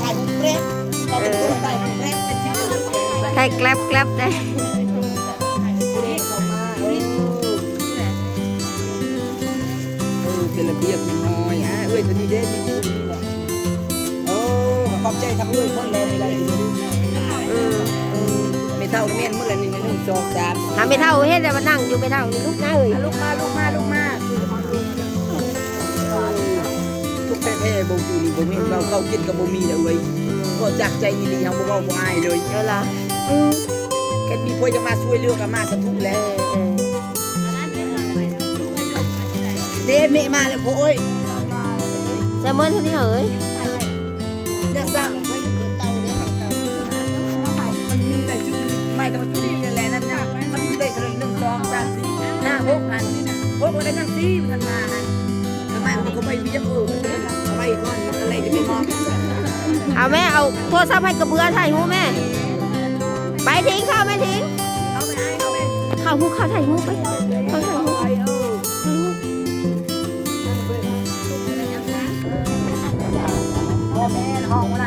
ຖ່າຍຮູບແກຣັບ ເອີ ຖ່າຍຮູບແກຣັບ ໄດ້ແກຣັບໆ ໄດ້ ເອີ ເປັນລະບຽບຮຽບຮ້ອຍ ອ່າ ເອື້ອຍຕົວນີ້ເດ້ ນີ້ ນີ້ ນີ້ ໂອ້ ຂອບໃຈທັງເອື້ອຍຄົນແລະນີ້ລະ ອືມ ເອີ ແມ່ເຖົ້າແມ່ນໝົດລະນີ້ ໜຶ່ງ ສອງ ສາມ ຫາແມ່ເຖົ້າເຮັດແລ້ວມານັ່ງຢູ່ ແມ່ເຖົ້ານີ້ ລຸກນະເອີຍ ລຸກມາ ລຸກມາ ລຸກມາ ທຸກແທ້ໆ ບໍ່ຢູ່ນີ້ ບໍ່ແມ່ນເວົ້າ ເຂົ້າກິນກໍບໍ່ມີແລ້ວເວີຍ ອືມ ເວົ້າຈາກໃຈອີ່ຫຼີ ເຮົາບໍ່ເວົ້າບໍ່ອາຍເລີຍ ເອີລະ ອືມ ຄັນມີຜູ້ຢາກມາຊ່ວຍເຫຼືອກໍມາສາທຸແຫຼະ ເອີ ເອີ. ເດ້ ແມ່ມາແລ້ວໂພເອີຍ ແຊມເມີນເທົ່ານີ້ເອີຍ ຢ່າສ້າງ ມັນມີແຕ່ຈຸດໄມ້ ແຕ່ວ່າຈຸດນີ້ແຫຼະ ນັ້ນນະ ມັນມີໄດ້ເທົ່າໜຶ່ງ ສອງ ສາມ ສີ່ ຫ້າ ຫົກ ຫັ້ນ ຫົກ ໄດ້ຍັງສີ່ ມັນມາຫັ້ນ ທຳໄມມັນກໍໄປວຽກ ເອີ ເອົາໄວ້ກ່ອນ ມັນກໍໄດ້ໄປມອບ ເອົາແມ່ ເອົາໂທລະສັບໃຫ້ກະເບືອຖ່າຍຮູບແມ່ ໄປ ທິງ ເຂົ້າແມ່ ທິງ ເຂົ້າໄປ ເຂົ້າໄປ ເຂົ້າຮູບ ເຂົ້າຖ່າຍຮູບໄປ ເຂົ້າຖ່າຍຮູບ ບໍ່ແມ່ນ ຫ້ອງໄວ